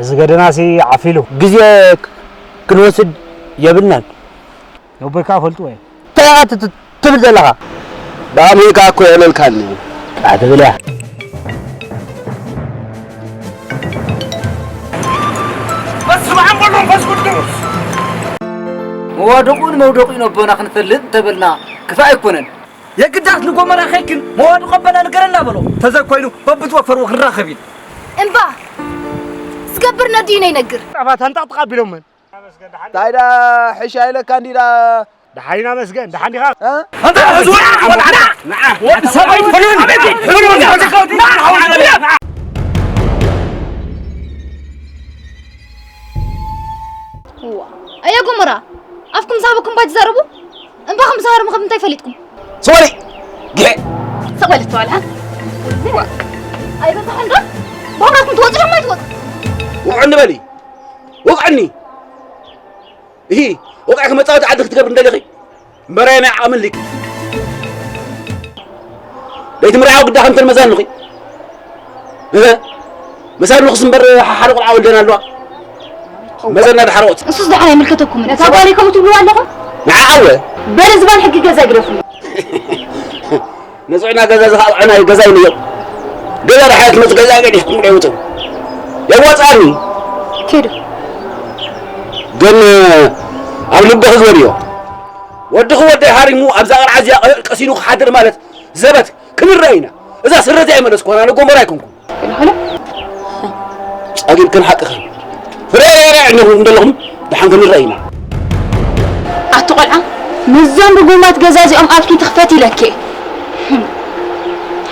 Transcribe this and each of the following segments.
እዚ ገደናሲ ዓፊሉ። ግዜ ክንወስድ የብልናን። ነቦይካ ፈልጥዎ እየ። እንታይ ኢኻ ት-፣ ት-፣ ትብል ዘለኻ? ብኣምሂካ እኮ የዕለልካኒ። ቃዕ ትብል እያ። በስመ አብ ወወልድ ወመንፈስ ቅዱስ። መዋድቑን መውደቑን ኣቦና ክንፈልጥ እንተበልና ክፋእ ኣይኮነን። የግዳስ ንጎመራ ኸይክን መዋድቑ ኣቦና ንገረና በሎ። ተዘይኮይኑ በብትወፈርዎ ክንራኸብ ኢና። እምባ ዝገብር ነዲኡ ነይነግር። ኣባታ እንጣጥቃ ቢሎመን። እንታይ ዳ ሕሻ ኢለካ እንዲዳ? ደሓን ኢና መስገን፣ ደሓን ዲኻ? እ? ኣንታ ህዝቢ ወዲ ሰብ ኣይትፈልዮን። እዋ፣ ኣየ ጎመራ፣ ኣፍኩም ዝሃበኩም ባይ ትዛረቡ? እምባኹም ዝሃርምኹም እንታይ ፈሊጥኩም? ስወሪ! ግሄ! ሰቕ በለት ተባልዓ። ኣይበዛሕን ዶ? ብኹምራትኩም ትወጡ ዶ ማይትወጡ? ውቕዕኒ በሊ! ውቕዕኒ! እሂ፣ ወቕዕኪ መጻወቲ ዓዲ ክትገብሪ እንደሊኺ? እምበራይ ናይ ዓቕሚ ኣሊኪ። ለይቲ ምርዓዊ ግዳ ከምተን መዛኑኺ። እህ፣ መሳርኑኽስ እምበር ሓደ ቆልዓ ወልደን ኣለዋ። መዘና ድሓሮት። እሱስ ደሓን ኣይምልከተኩምን። ነታ ጓለይ ከምኡ ትብልዋ ኣለኹም? ንዓ ኣወ። በረ ዝባን ሕጊ ገዛ ግደፉ። ንጹዕና ገዛ ዝኸኣልዐና እዩ፣ ገዛ ይንየው። ገዛ ድሓ ትመጽእ፣ ገዛ ገዲፍኩም ደይውጽእ። የዋጽኣኒ። ኪዱ። ግን ኣብ ልብኺ ዝበልዮ። ወድኺ ወደይ ሃሪሙ ኣብዛ ቐርዓ እዚኣ ቀሲኑ ክሓድር ማለት ዘበት ክንረአ ኢና። እዛ ስረ እዚኣ ኣይመለስኩ፣ ኣነ ጎመራ ኣይኮንኩን። ሄሎ፣ ሄሎ። ጸጊብክን ሓቅኽን። ፍረ ረረ ዕንኹም እንደለኹም ደሓን ክንረአ ኢና። ኣቲ ቆልዓ፣ ምስዞም ርጉማት ገዛ እዚኦም ኣፍኪ ትኽፈት ኢለኪ። ሕም፣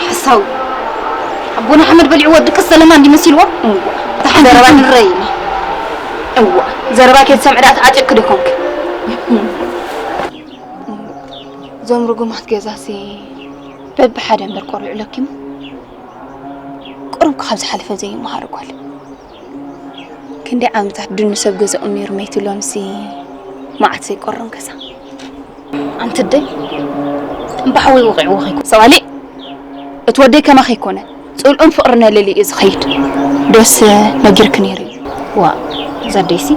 ሓሳዊ። ኣቦና ኣሕመድ በሊዕዎ ድቅስ ዘለማ እንዲ መሲልዎ? እዋ፣ ደሓን ዘረባ ክንረአ ኢና። እዋ፣ ዘረባ ከይትሰምዒ ደኣ ተዓጢቕኪ ዶ ኮንኪ? እዞም ርጉማት ገዛሲ በብሓደ እምበር ቆልዑ ለኪሙ። ቁሩብ ካብ ዝሓለፈ ዘይመሃሩ ጓል። ክንደይ ዓመታት ድኑ ሰብ ገዛኦም ነይሩ መይቱ፣ ሎምሲ መዓት ዘይቆሮም ገዛ። ኣንቲ ኣደይ፣ እምባ ሓወይ ወቒዕዎ ከይኮ-፣ ሰዋሊ፣ እቲ ወደይ ከማኺ ኣይኮነ፣ ጽልኡን ፍቕርን ኣለልዩ እዩ ዝኸይድ። ዶስ ነጊርኪ ነይሩ እዩ። ዋእ፣ እዛ ኣደይሲ።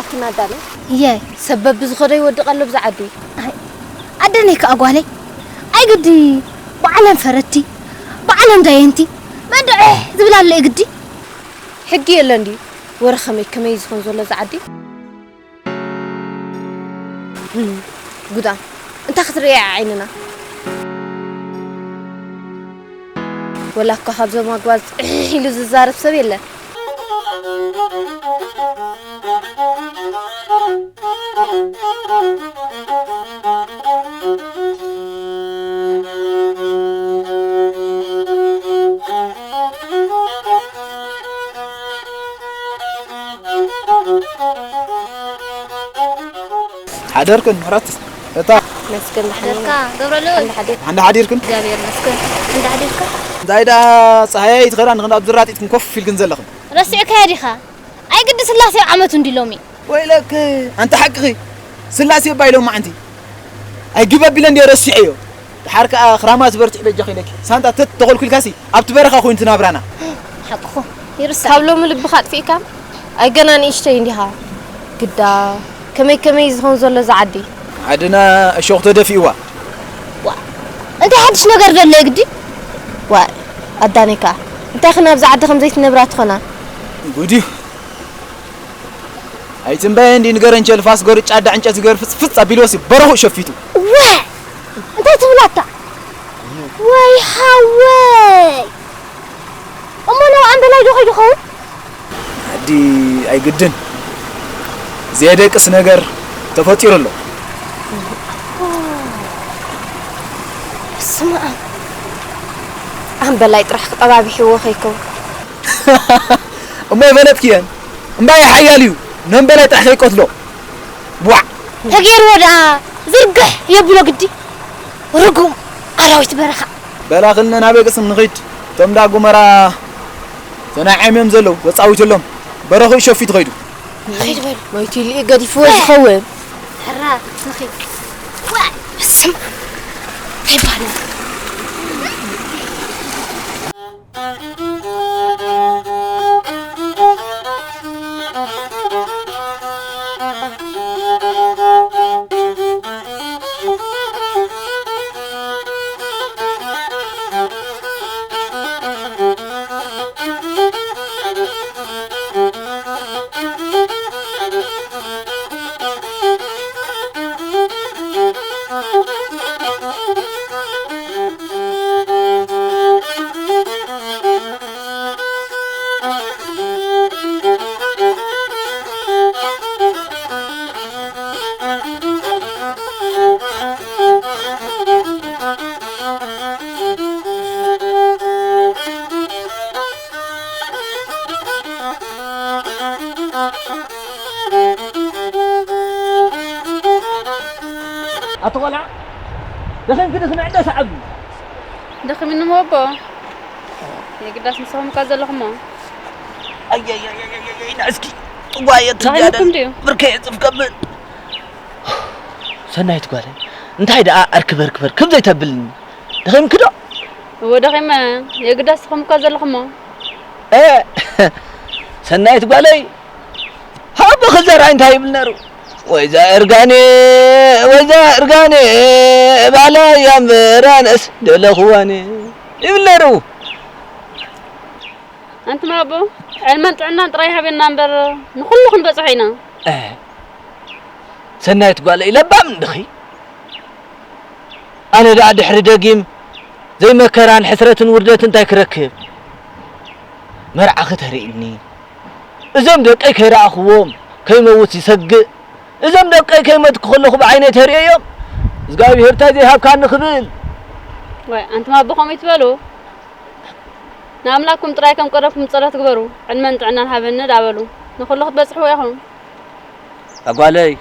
ኣቲ ናዳለ እየ። ሰብ በብዝኸዶ ይወድቕ ኣሎ ብዛ ዓዲ። ኣይ፣ ኣደነይ ከኣ ጓለይ፣ ኣይ ግዲ፣ ባዕለን ፈረድቲ፣ ባዕለን ዳየንቲ፣ መን ድዕሕ ዝብል ኣሎ ግዲ። ሕጊ የለን ድዩ? ወረ ከመይ ከመይ ዝኾን ዘሎ እዚ ዓዲ? ጉዳም እንታይ ክትርእያ ዓይንና? ወላ እኳ ካብዞም ኣግባዝ ጽሕሕ ኢሉ ዝዛረብ ሰብ የለን። ሓደርክን ምሕረት እታ መስገን ሓደርካ ገብረልኡል። እንዳ ሓደር- እንዳ ሓዲርክን? እግዚኣብሔር መስገን። እንዳ ሓዲርካ? እንታይ ደኣ ፀሃያይ ትኸዳ ንክንዳ ኣብ ዝራጢትክን ኮፍ ኢልክን ዘለኽን? ረሲዕካያ ዲኻ? ኣይ ግዲ ስላሴ ዓመቱ እንዲ ሎሚ። ወይለክ ኣንቲ ሓቅኺ ስላሴ ባይ ሎማዓንቲ ኣይግበ ቢለ እንዲ ረሲዐዮ። ድሓር ከኣ ክራማት በርትዕ በጃኺ ኢለኪ ሳንጣ ተት ተኾልኩልካሲ ኣብቲ በረኻ ኮይኑ ትናብራና። ሓቅኹ ይርሳዕ። ካብ ሎሚ ልብኻ ኣጥፊእካ? ኣይ ገና ንእሽተይ እንዲኻ ግዳ ከመይ ከመይ ዝኸውን ዘሎ እዛ ዓዲ? ዓድና እሾኽ ተደፊእዋ። ዋ፣ እንታይ ሓድሽ ነገር ዘሎ ግዲ? ዋ፣ ኣዳነይ ከኣ እንታይ ኽን ኣብዛ ዓዲ ከም ዘይትነብራ ትኾና? ጉድ እዩ። ኣይትንበየ እንዲ ንገረንቸ ልፋስ ጎርጫ ኣዳ ዕንጨት ዝገር ፍጽ ፍጽ ኣቢልዎሲ በረኹ ሸፊቱ። ዋ፣ እንታይ ትብላታ? ወይ ሓወይ! እሞ ናብ ኣምበላይ ዶ ከይዱ ኸውን? ዓዲ ኣይግድን። ዘየደቅስ ነገር ተፈጢሩ ኣሎ። በስመ ኣብ። ኣምበላይ ጥራሕ ክጠባቢሕዎ ከይከውን። እሞ ይፈለጥክየን። እምባየ ሓያል እዩ። ነምበላይ ጥራሕ ከይቀትሎ። ቧዕ። ተገይርዎ ደኣ ዝርግሕ የብሎ ግዲ። ርጉም ኣራዊት በረኻ። በላ ክልነ ናበይ ቅስም ንኺድ። እቶም ዳ ጉመራ ተናዒም እዮም ዘለዉ። ወጻዊትሎም። በረኹ ሸፊቱ ኸይዱ። ኺድ በሉ። ማይቲ ልኢ ገዲፍዎ ዝኸውን። ሕራ ንኺድ። ዋ፣ በስመ ኣብ። እንታይ ይበሃል? ኣቶ ቆልዓ፣ ደኺምኪ ዲኺ? ንዕደ ሰዓብ። ደኺሙኒ እሞ ኣቦ። የግዳስ ንስኹም እኳ ዘለኹሞ። ኣየየየየየ፣ ንዕስኪ ጥዋየ ደኺሙኩም ትጃደል ድዩ? ብርከ የጽፍ ከብል። ሰናይት ጓለይ፣ እንታይ ደኣ ኣርክብ ኣርክብ ኣርክብ ዘይተብልኒ? ደኺምኪ ዶ? እወ ደኺመ። የግዳስ ንስኹም እኳ ዘለኹሞ። እ፣ ሰናይት ጓለይ፣ ኣቦኺ ዘርኣይ እንታይ ይብል ነይሩ? "ወይዛ እርጋኔ፣ ወይዛ እርጋኔ፣ ባላ እያ እምበር ኣነስ ደለኽዋኔ" ይብል ነይሩ። ኣንቱም ኣቦ፣ ዕድመን ጥዕናን ጥራይ ይሃበና እምበር ንኹሉ ክንበጽሖ ኢና። እ፣ ሰናይት ጓለይ ለባም እንድኺ። ኣነ ደኣ ድሕሪ ደጊም ዘይመከራን ሕስረትን ውርደትን እንታይ ክረክብ? መርዓኺ ተርእይኒ። እዞም ደቀይ ከይረኣኽዎም ከይመውት ይሰግእ። እዞም ደቀይ ከይመትኩ ከለኹ ብዓይነይ ተርእየዮም። እግዚኣብሄር እንታይ ዘይሃብካኒ ክብል። ወይ፣ ኣንቱም ኣቦ ከምኡ ይትበሉ። ንኣምላክኩም ጥራይ ከም ቀደምኩም ጸሎት ግበሩ። ዕድመን ጥዕናን ሃበኒ ደኣ በሉ። ንኹሉ ክትበጽሕዎ ኢኹም። ኣጓለይ፣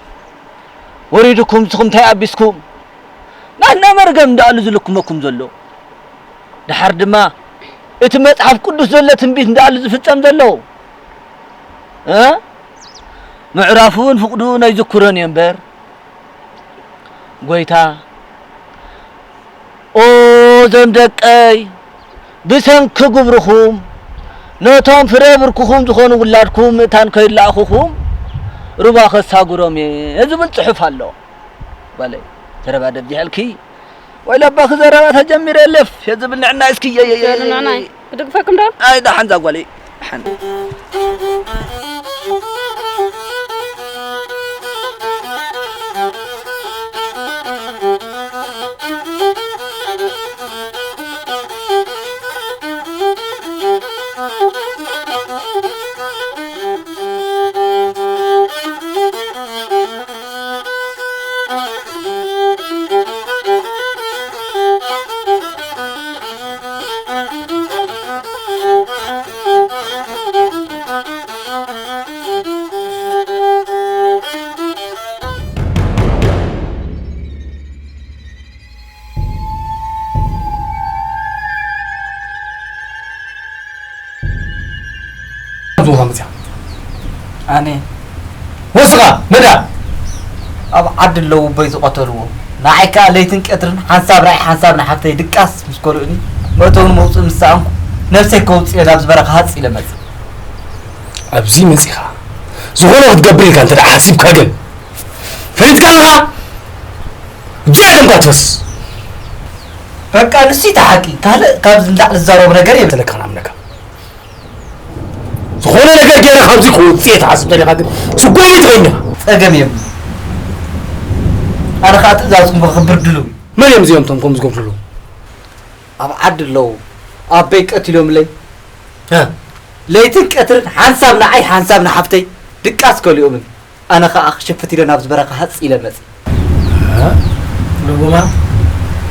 ወሪዱኩም ንስኹም እንታይ ኣቢስኩም? ናትና መርገም እንዳኣሉ ዝልክመኩም ዘሎ። ደሓር ድማ እቲ መጽሓፍ ቅዱስ ዘሎ ትንቢት እንዳኣሉ ዝፍጸም ዘሎ። እ? ምዕራፉን ፍቕዱን ኣይዝክሮን እየ እምበር፣ ጎይታ፣ ኦ፣ እዞም ደቀይ፣ ብሰንኪ ግብርኹም ነቶም ፍረ ብርክኹም ዝኾኑ ውላድኩም ምእንታን ከይላእኹኹም ሩባ ከሳጉሮም እየ ዝብል ጽሑፍ ኣሎ። ጓለይ፣ ዘረባ ደብዚሐልኪ። ወይ ለባኺ ዘረባ ተጀሚረ ለፍ እየ ዝብል ንዕና እስኪ። የየየ። ዘርናናይ፣ ክድግፈኩም ዶ? ኣይ፣ ደሓን እዛ ጓለይ፣ ደሓን። ዞባ መጽያ። ኣነ። ወስኻ፣ መዳ። ኣብ ዓዲ ኣለዉ ኣቦይ ዝቐተልዎ። ንዓይ ከኣ ለይትን ቀትርን ሓንሳብ ራእይ ሓንሳብ ንሓፍተይ ድቃስ ምስ ከልኡኒ፣ መእተውን መውጽእን ምስ ሰኣንኩ፣ ነብሰይ ከውጽእ ናብ ዝበረኻ ሃጽ ኢለ መጽእ። ኣብዚ መጺኻ፣ ዝኾነ ክትገብር ኢልካ እንተ ደኣ ሓሲብካ ግን፣ ፈሊጥካ ኣለኻ? እዚኣ ደምካ ትፈስ። በቃ ንሱ እዩ እቲ ሓቂ። ካልእ ካብዚ ንላዕሊ ዝዛረቦ ነገር የብለይ። ተለካ ክናምነካ። ዝኾነ ነገር ገይረ ካብዚ ክወፅእ እየ ትሓስብ ተለኻ ግን ስጉም እዩ ትበይንኻ። ፀገም የብሉን። ኣነ ኸዓ ትእዛዝኩም ከኽብር ድሉው እየ። መን እዮም እዚኦም እቶም ከምኡ ዝገብሩ ዘለዉ? ኣብ ዓዲ ኣለዉ። ኣቦይ ቀቲሎምለይ። እ? ለይትን ቀትርን ሓንሳብ ንዓይ ሓንሳብ ንሓፍተይ ድቃስ ከሊኦምኒ። ኣነ ኸዓ ክሽፍት ኢለ ናብዚ በረኻ ሃጽ ኢለ መጽእ። እ? ሎጎማ?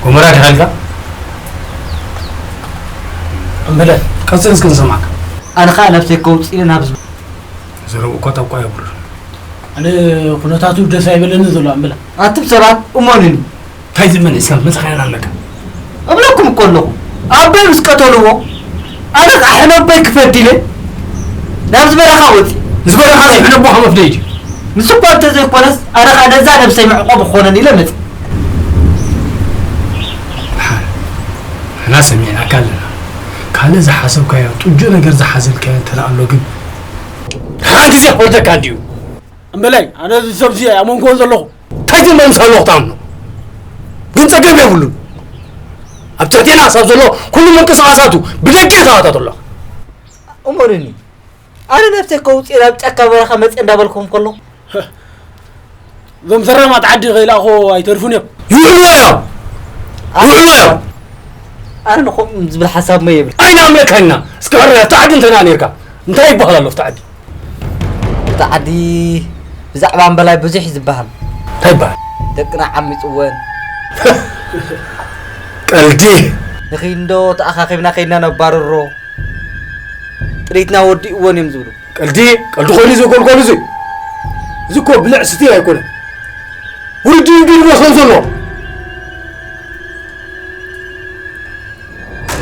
ጎመራ ዲኻ ኢልካ? እምበለ፣ ቀጽል እስኪ ንሰማዕካ። ኣነ ኸዓ ነብሰይ ከውጽእ ኢለ ናብዚ ዘረብኡ እኳ ጠብቋ የብሉን። ኣነ ኩነታቱ ደስ ኣይበለኒ ዘሎ ኣምበለ። ኣቱም ሰባት እመኑኒ። እንታይ ዝመን ሒዝካ መጻኻያን ኣለካ? እብለኩም እኮ ኣለኹ። ኣቦይ ምስ ቀተልዎ፣ ኣነ ኸዓ ሕነ ኣቦይ ክፈዲ ኢለ ናብዚ በረኻ ወጺእ። እዚ በረኻ እዚ ሕነ ኣቦኻ መፍደይ ድዩ? ንሱ እኳ እንተዘይኮነስ፣ ኣነ ኸዓ ነዛ ነብሰይ መዕቆቢ ክኾነኒ ኢለ መጺእ። ንሕና ሰሚዕናካ ኣለና። ካልእ ዝሓሰብካዮ፣ ጥጁእ ነገር ዝሓዘልካዮ እንተ ደኣ ኣሎ ግን፣ ሓንቲ ግዜ ክፈርደካ እንድዩ። እምበላይ፣ ኣነ እዚ ሰብ እዚ ኣይኣመንክዎን ዘለኹ። እንታይ ትብል ምስ ኣለኹ ትኣምኖ? ግን ጸገም የብሉን። ኣብ ትሕቴና ክሳብ ዘሎ ኩሉ ምንቅስቓሳቱ ብደገ ይከታተሎ። እመኑኒ፣ ኣነ ነብሰይ ከውጽእ ናብ ጫካ በረኻ መጽእ እንዳበልኩም ከለኹ፣ እዞም ዘራማት ዓዲ ከይለኣኹ ኣይተርፉን እዮም። ይውዕልዎ እዮም። ይውዕልዎ እዮም። ኣነ ንኸምኡ ዝብል ሓሳብ እሞ የብለይን። ኣይንኣምነካን ኢና። እስኪ ሕራይ ኣብቲ ዓዲ እንተ ደኣ ነይርካ፣ እንታይ ይበሃል ኣሎ ኣብቲ ዓዲ? ኣብቲ ዓዲ ብዛዕባ እምበላይ ብዙሕ እዩ ዝበሃል። እንታይ ይበሃል? ደቅና ዓሚጽወን። ቀልዲ። ንኺድ እንዶ ተኣኻኺብና ከይድና ነባርሮ። ጥሪትና ወዲእወን እዮም ዝብሉ። ቀልዲ፣ ቀልዲ ኮይኑ እዚ ጎልጎል እዚ። እዚ እኮ ብልዕ ስትይ ኣይኮነን። ውርዲ እዩ ቢሉ መስሎ ዘሎ።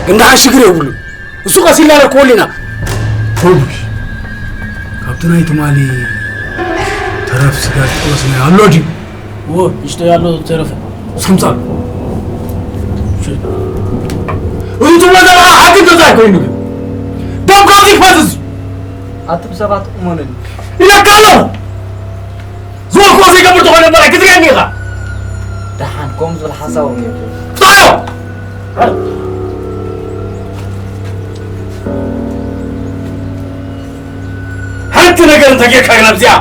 ግን ደሓን ሽግር የብሉን። እሱ ቀስ ኢልና ነርክበሉ ኢና። ጎሽ፣ ካብቲ ናይ ትማሊ ተረፍ ስጋ ዝጠበስናዮ ኣሎ ድዩ? እዎ፣ ንእሽቶ ኣሎ ዝተረፈ። እስኪ ምጻእ። እሺ። እዚ ትብሎ ዘለኻ ሓቂ እንተዘይ ኮይኑ ግን፣ ደምካ ዘይፈስስ። ኣቱም ሰባት እመኑኒ። ኢለካ ኣለኹ። ዝበልክዎ ዘይገብር ተኾይኑ እምበር ኣይትዝገኒ ኢኻ። ደሓን ከምኡ ዝብል ሓሳብ እውን የብሉን። ፍታዮ! ሓንቲ ነገር እንተጌርካ ግን ኣብዚኣ፣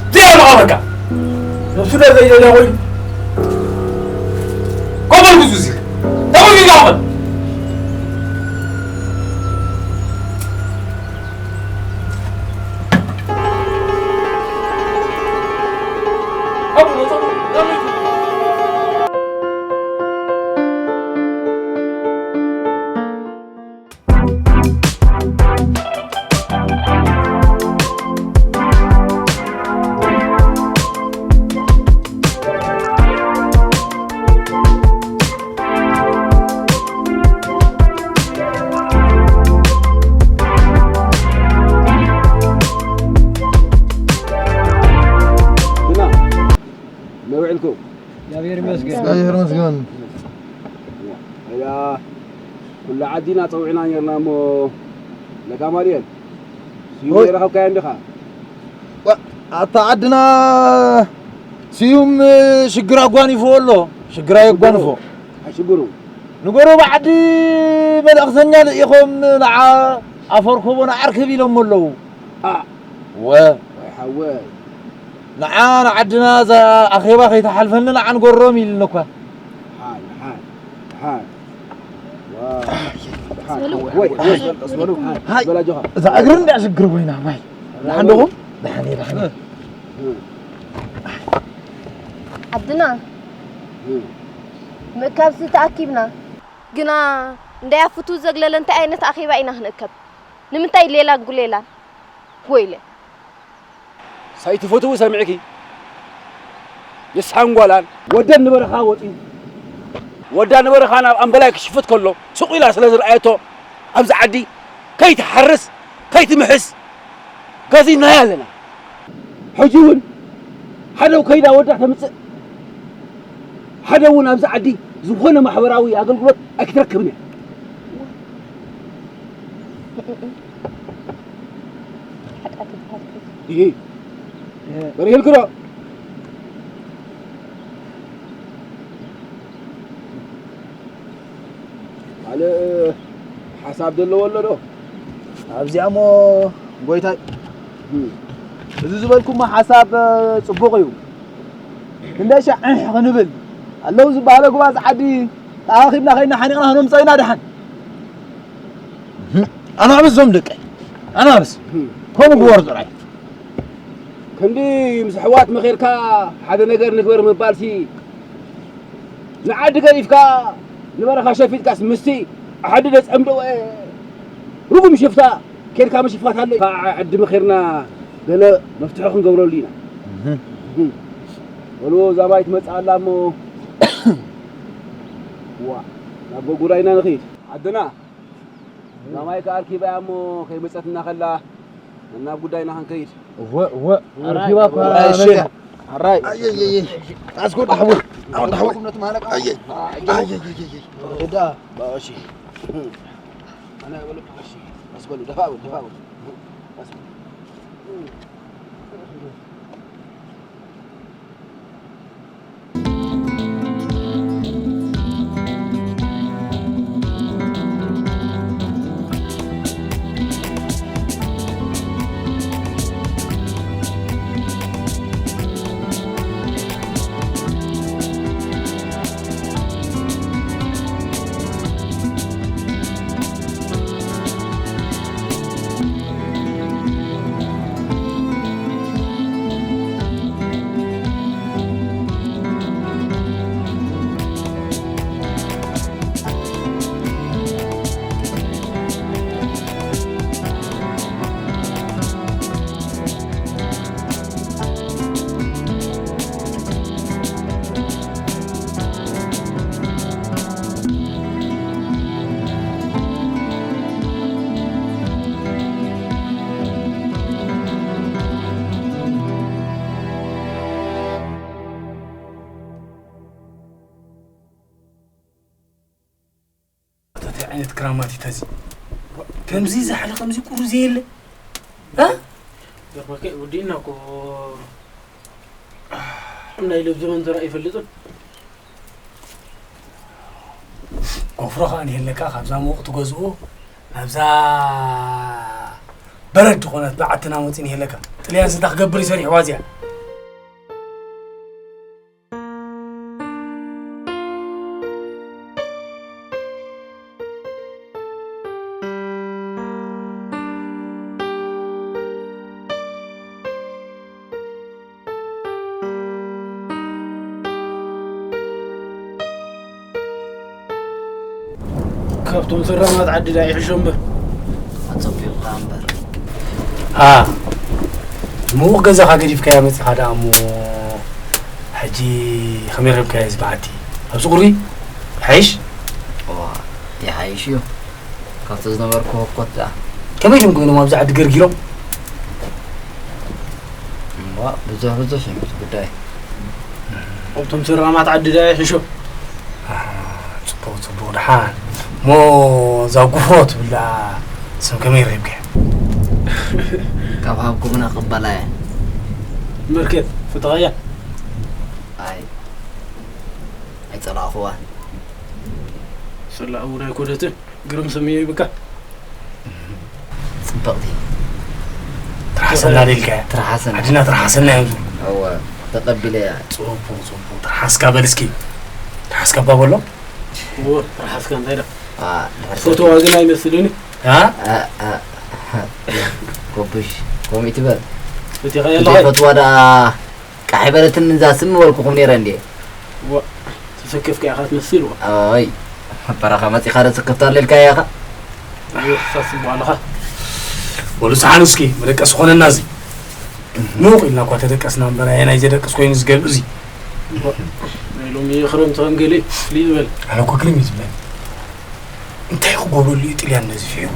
እዚኣ መቓብርካ። ነብሱ ዶ ዘይደልያ ኮይኑ? ኮበል ብዙ እዚህ። ተበል ይዛኸበል። መውዕልኩም? እግዚኣብሔር ይመስገን። እግዚኣብሔር ይመስገን። ያ። ኩሉ ዓዲና ጸዊዕና ኔርና እሞ፣ ለካ ማርየል፣ ስዩም ኦይ። ኣይረኸብካዮን ዲኻ? ዋ፣ ኣታ ዓድና ስዩም ሽግር ኣጓኒፍዎ ኣሎ። ሽግር ኣየጓንፎ። ኣይሽግሩ። ንገሮ ብዓዲ መልእኽተኛ ልኢኾም ንዓ ኣፈርኮቦ ንዓርክብ ኢሎሞ ኣለዉ። ኣ። ወ። ወይ ሓወይ። ንዓ ንዓድና እዛ ኣኼባ ከይተሓልፈኒ ንዓ ንገሮም ኢልኒ እኳ። ሓይ፣ ሓይ፣ ሓይ። ዋ። ሓይ፣ ወይ፣ ወይ፣ ቀስ በሉ። ሓይ፣ ሃይ። በል ኣጆኻ። እዛ እግሪ እንድያ ሽግር ኮይና፣ ማይ። ደሓን ዶኹም? ደሓን እየ፣ ደሓን እየ። ዓድና፣ ምእካብሲ ተኣኪብና። ግና እንዳያፍቱ ዘግለለ እንታይ ዓይነት ኣኼባ ኢና ክንእከብ? ንምንታይ ሌላን ጉሌላን? ወይለ። ሳይትፈትዊ ሰሚዕኪ? ንስሓን ጓላን። ወደን ንበረኻ ወፂኡ። ወዳ ንበረኻ ናብ ኣምበላይ ክሽፍት ከሎ፣ ስቕ ኢላ ስለ ዝረኣየቶ፣ ኣብዚ ዓዲ ከይትሓርስ፣ ከይትምሕስ፣ ገዚእናያ ኣለና። ሕጂ እውን ሓደ ከይዳ ወዳ ተምጽእ፣ ሓደ እውን ኣብዚ ዓዲ ዝኾነ ማሕበራዊ ኣገልግሎት ኣይክትረክብን እያ። ሓጢኣት ይበሃል። ይሄ በሪህልክዶ? ካልእ ሓሳብ ዘለዎ ኣሎ ዶ? ኣብዚኣ እሞ ጎይታይ፣ እም። እዚ ዝበልኩሞ ሓሳብ፣ እ፣ ጽቡቕ እዩ። ክንደይ ሻዕ ዕሕ ክንብል ኣለዉ ዝበሃለ ጉባዝ ዓዲ ተኣኻኺብና ከይድና ሓኒቕና ክነምጽኦ ኢና ደሓን። ኣናብስ ዞም ደቀይ፣ ኣናብስ። እም። ከምኡ ግበሩ ጥራይ። ክንዲ ምስ ኣሕዋት መኼድካ ሓደ ነገር ንግበር ምባልሲ ንዓዲ ገዲፍካ ንበረኻ ሸፊጥካስ ምስቲ ዓዲ ደጸምዶ ርጉም ሽፍታ ኬድካ ምሽፋት ኣሎ። ዓዲ መኼድና ገለ መፍትሒ ክንገብረሉ ኢና። እህ። እህ። በሉ እዛ ማይ ትመጽእ ኣላ እሞ ዋ ናብ ጎጉዳይና ንኺድ። ዓድና እዛ ማይ ከኣ ኣርኪባ እያ እሞ ከይመጸትና ከላ ናብ ጉዳይና ክንከይድ። እወ፣ እወ፣ ኣራይ፣ ኣርኪባ እኳ ኣራይ፣ እሺ። መጽያ። ኣራይ። ኣየየየ። ኣስኮ ዳሕቡ። ኣሁን ዳሕቡ። ቁምነት ማለቃ። ኣየ። ኣየየየ። እዳ። እሺ። ኣነ በሉ፣ እሺ። ኣስበሉ፣ ደፋ በሉ፣ ደፋ በሉ። ኣስበሉ። እንታይ ዓይነት ክራማት እዩ ተዚ? ከምዚ ዝሓለ ከምዚ ቁሩዝ የለ? እ? ዘኽበከ ውዲና እኮ ናይ ልብ ዘመን ዘራ ይፈልጥን። ጎፍሮ ኸኣ ንሄለካ ካብዛ ሙቕ ትገዝኡ ናብዛ በረድ ዝኾነት በዓትና መፂእ ንሄለካ። ጥልያን ስንታ ክገብር እዩ ሰሪሕዋ እዚኣ። ካብቶም ሰራማት ዓዲ ዳ ይሕሾ እምበር። ኣጸቢቑኻ እምበር። ኣ፣ ምዉቕ ገዛኻ ገዲፍካያ መጺኻ ደኣ እሞ፣ ሕጂ ከመይ ረብካያ እዚ ብዓዲ? ኣብዚ ቁሪ ይሓይሽ? እዋ፣ ይሓይሽ እዩ። ካብቲ ዝነበርኩ ህኮት ደኣ። ከመይ ድዮም ኮይኖም ኣብዚ ዓዲ ገርጊሮም? እዋ፣ ብዙሕ ብዙሕ እዩ እቲ ጉዳይ። ኣብቶም ሰራማት ዓዲ ደኣ ይሕሾ። ኣሃ፣ ጽቡቕ፣ ጽቡቕ፣ ደሓን። እሞ እዛ ጉፍሮ ትብል ደኣ ስም ከመይ ረኺብካያ? ካብ ሃብኩምና ክቕበላ እየ። መርኬት ፍትኻያ? ኣይ ኣይጸላእኹዋን። ሰላእ እውን ኣይኮነትን። ግርም ስም እዩ ይብካ። ጽብቕቲ። ትርሓሰና ደልካ። ትርሓሰና። ዓድና ትርሓሰና እዮም ዝብሉ። እወ፣ ተቐቢለ እያ። ጽቡቕ፣ ጽቡቕ። ትርሓስካ በል እስኪ። ትርሓስካ እባ በሎ። እወ፣ ትርሓስካ እንታይ ደኣ? አ፣ ድሕር ፈትዋ ግን ኣይመስልን። አ? አ፣ አ፣ ኮብሽ፣ ኮሚት በል። እቲ ኸየለ እንታይ ፈትዋ ደኣ ቃሕ በለትኒ እዛ ስም በልኩኹም ነይረ እንድየ። ዋ፣ ተሰከፍካ ኢኻ ትመስል፣ ዋ። ኣይ፣ በረኻ መጺኻ ዶ ስክፍታ ኣለልካ ኢኻ? ኣይ፣ ተሳስቦ ኣለኻ። በሉ ሰሓኑ እስኪ፣ መደቀሲ ኾነና እዚ። ንቑ ኢልና እኳ ተደቀስና እምበር፣ ኣየናይ ዘደቅስ ኮይኑ ዝገብእ እዚ? ዋ፣ ናይ ሎሚ ክረምቲ ከም ገለ ፍልይ ዝበለ። ኣነ እኮ ግርም እዩ ዝብለኒ። እንታይ ክገብረሉ እዩ ጥልያን ነዚ ፊዑ?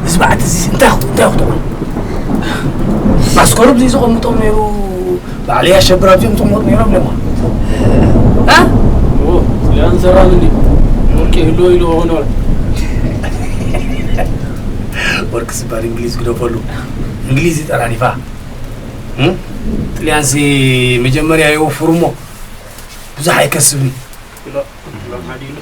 እዚ በዓቲ እዚ እንታይ ክው-፣ እንታይ ክጠቕሙ? ማስከሩ ብዚ ዘቐምጦም ነይሩ፣ ባዕሉ ያሸብር ኣብዚኦም ዝቕመጡ ነይሮም ለማ። እ? ኦ፣ ጥልያን ሰራን እንዲ። ወርቂ ይህልዎ ኢሉ ሆኖ። ወርቂ ስባል እንግሊዝ ግደፈሉ። እንግሊዝ ይጠራኒፋ። እም? ጥልያንሲ መጀመርያ ይወፍሩ እሞ ብዙሕ ኣይከስብን። ሎ፣ ሎም ሓዲሉ።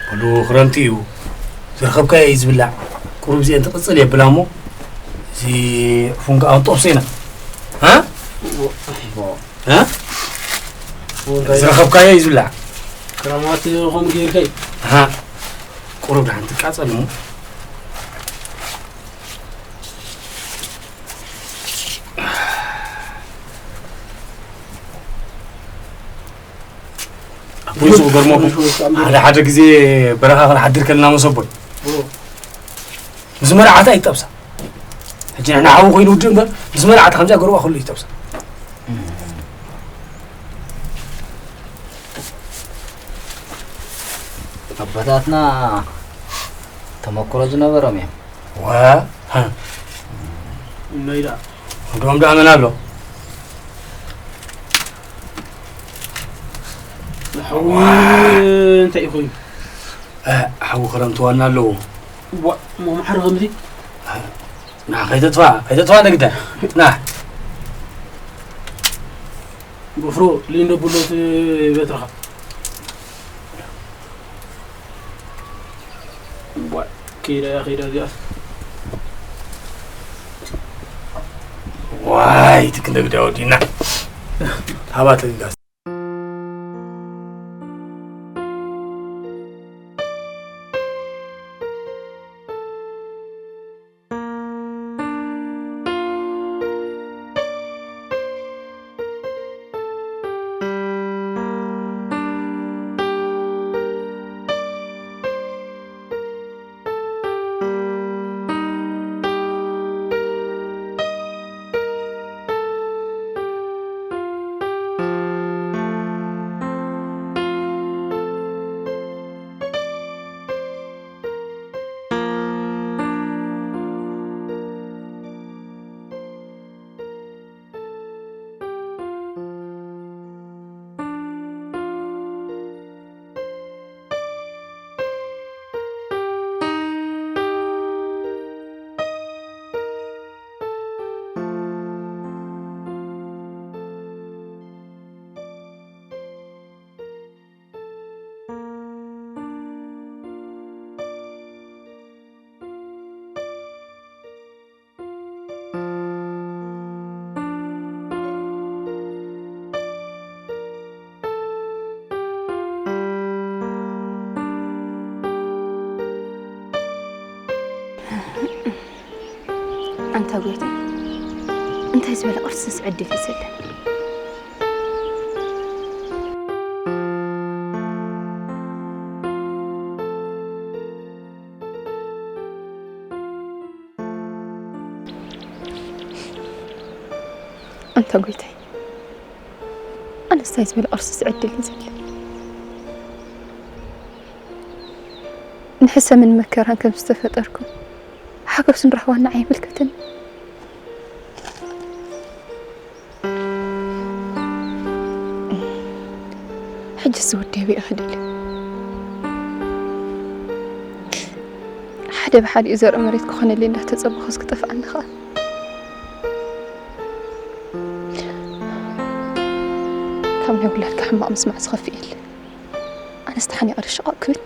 በሉ ክረምቲ እዩ። ዝረኸብካዮ እዩ ዝብላዕ። ቁሩብ እዚአን ትቕጽል የብላ እሞ፣ እዚ ፉንጋ ኣንጦብሶ ኢና። ሃ? ሃ? ዝረኸብካዮ እዩ ዝብላዕ። ክረማት ከምኡ ጌርካ እዩ። ሃ? ቁሩብ ደሓን ትቃጸል እሞ። ኣቦይ፣ እዚ ክገርመኩም፣ ሓደ ሓደ ግዜ በረኻ ክንሓድር ከለና መሰቦይ፣ ኦ። ምስ መርዓታ ይጠብሳ። ሕጂ ንሕና ሓዊ ኮይኑ ውድእ እምበር፣ ምስ መርዓታ ከምዚኣ ገርዋ ከሎ ይጠብሳ። ኣቦታትና ተመክሮ ዝነበሮም እዮም። ዋ፣ ሃ። እነይ ደኣ። ወዶም ደኣ መን ኣሎ? ሓዊ እንታይ እዩ ኮይኑ? እ፣ ሓዊ ክረምቲ ዋና ኣለዎ። ዋ፣ እሞ ማዕረ ከምዚ? ና፣ ከይተጥፋ፣ ከይተጥፋ ንግደ። ና። ጎፍሮ፣ ሊንዶ ቡሎት በትርኻ። ዋ፣ ከይዳ እያ፣ ከይዳ እዚኣስ። ዋይ፣ እቲ ክንደግዳ ወዲና። ሃባ ተግዳስ። ኣንታ ጎይታ፣ እንታይ ዝበለ ቅርስስ ዕድል እዩ ዘለኒ? ኣንታ ጎይታይ፣ ኣነስ እንታይ ዝበለ ቅርስስ ዕድል እዩ ዘለኒ? ንሕሰምን መከራን ከም ዝተፈጠርኩ ሓገዝን ራህዋን ንዓይ ኣይምልከትን። ሕጂ ዝውደብ እየ ክድል። ሓደ ብሓዲኡ ዘርኢ መሬት ክኾነለይ እንዳተጸበኹስ ክጠፍኣኒ ኸኣ፣ ካብ ናይ ውላድካ ሕማቕ ምስማዕ ዝኸፍእ የለን። ኣነስ ተሓኒቐ ዶ ሽቓቕ ክብል?